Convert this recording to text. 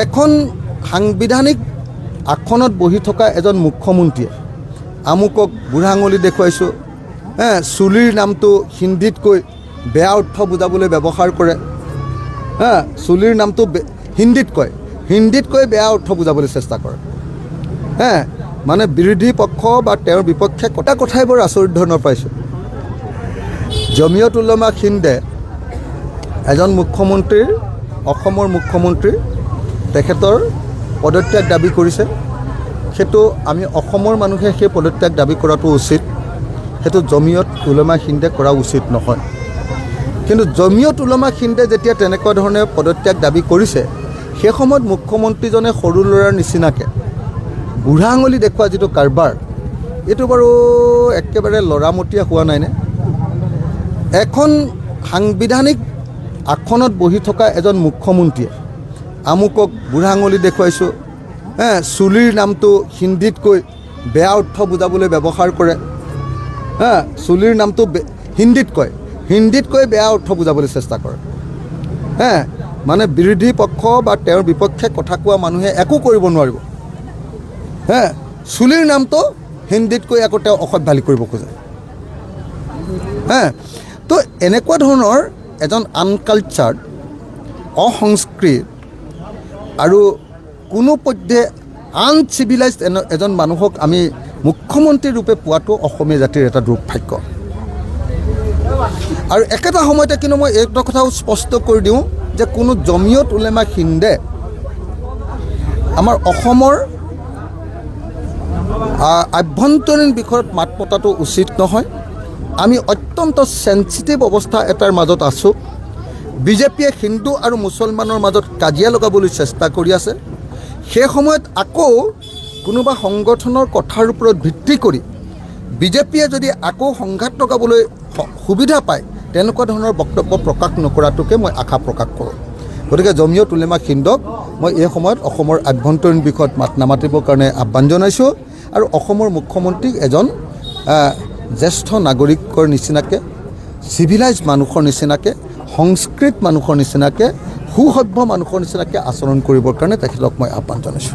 এখন সাংবিধানিক আসনত বহি থকা এজন মুখ্যমন্ত্ৰীয়ে আমুকক বুঢ়া আঙুলি দেখুৱাইছোঁ, হে, চুলিৰ নামটো হিন্দীত কৈ বেয়া অৰ্থ বুজাবলৈ ব্যৱহাৰ কৰে। হা, চুলিৰ নামটো হিন্দীত কয়, হিন্দীত কৈ বেয়া অৰ্থ বুজাবলৈ চেষ্টা কৰে। হে, মানে বিৰোধী পক্ষ বা তেওঁৰ বিপক্ষে কটা কথাই বৰ আচৰিত ধৰণৰ পাইছোঁ। জমিয়ত উলমা হিন্দে এজন মুখ্যমন্ত্ৰীৰ, অসমৰ মুখ্যমন্ত্ৰীৰ তেখেতৰ পদত্যাগ দাবী কৰিছে। সেইটো আমি অসমৰ মানুহে সেই পদত্যাগ দাবী কৰাটো উচিত, সেইটো জমিয়ত উলমা হিন্দে কৰা উচিত নহয়। কিন্তু জমিয়ত উলমা হিন্দে যেতিয়া তেনেকুৱা ধৰণে পদত্যাগ দাবী কৰিছে, সেই সময়ত মুখ্যমন্ত্ৰীজনে সৰু ল'ৰাৰ নিচিনাকৈ বুঢ়া আঙুলি দেখুওৱা যিটো কাৰবাৰ, এইটো বাৰু একেবাৰে ল'ৰামতীয়া হোৱা নাইনে? এখন সাংবিধানিক আসনত বহি থকা এজন মুখ্যমন্ত্ৰীয়ে আমুকক বুঢ়া আঙুলি দেখুৱাইছোঁ, হে, চুলিৰ নামটো হিন্দীত কৈ বেয়া অৰ্থ বুজাবলৈ ব্যৱহাৰ কৰে। হা, চুলিৰ নামটো হিন্দীত কয়, হিন্দীত কৈ বেয়া অৰ্থ বুজাবলৈ চেষ্টা কৰে। হে, মানে বিৰোধী পক্ষ বা তেওঁৰ বিপক্ষে কথা কোৱা মানুহে একো কৰিব নোৱাৰিব। হে, চুলিৰ নামটো হিন্দীত কৈ আকৌ তেওঁ অসভ্যালি কৰিব খোজে। হে, তো এনেকুৱা ধৰণৰ এজন আনকালচাৰ্ড, অসংস্কৃত আৰু কোনো পধ্যে আনচিভিলাইজড এজন মানুহক আমি মুখ্যমন্ত্ৰী ৰূপে পোৱাটো অসমীয়া জাতিৰ এটা দুৰ্ভাগ্য। আৰু একেটা সময়তে কিন্তু মই এইটো কথাও স্পষ্ট কৰি দিওঁ যে কোনো জমিয়ত উলেমা হিন্দে আমাৰ অসমৰ আভ্যন্তৰীণ বিষয়ত মাত মতাটো উচিত নহয়। আমি অত্যন্ত চেঞ্চিটিভ অৱস্থা এটাৰ মাজত আছোঁ। বিজেপিয়ে হিন্দু আৰু মুছলমানৰ মাজত কাজিয়া লগাবলৈ চেষ্টা কৰি আছে। সেই সময়ত আকৌ কোনোবা সংগঠনৰ কথাৰ ওপৰত ভিত্তি কৰি বিজেপিয়ে যদি আকৌ সংঘাত লগাবলৈ সুবিধা পায়, তেনেকুৱা ধৰণৰ বক্তব্য প্ৰকাশ নকৰাটোকে মই আশা প্ৰকাশ কৰোঁ। গতিকে জমিয়ত উলেমা হিন্দক মই এই সময়ত অসমৰ আভ্যন্তৰীণ বিষয়ত মাত নামাতিবৰ কাৰণে আহ্বান জনাইছোঁ আৰু অসমৰ মুখ্যমন্ত্ৰীক এজন জ্যেষ্ঠ নাগৰিকৰ নিচিনাকৈ, চিভিলাইজ মানুহৰ নিচিনাকৈ, সংস্কৃত মানুহৰ নিচিনাকৈ, সুসভ্য মানুহৰ নিচিনাকৈ আচৰণ কৰিবৰ কাৰণে তেখেতক মই আহ্বান জনাইছোঁ।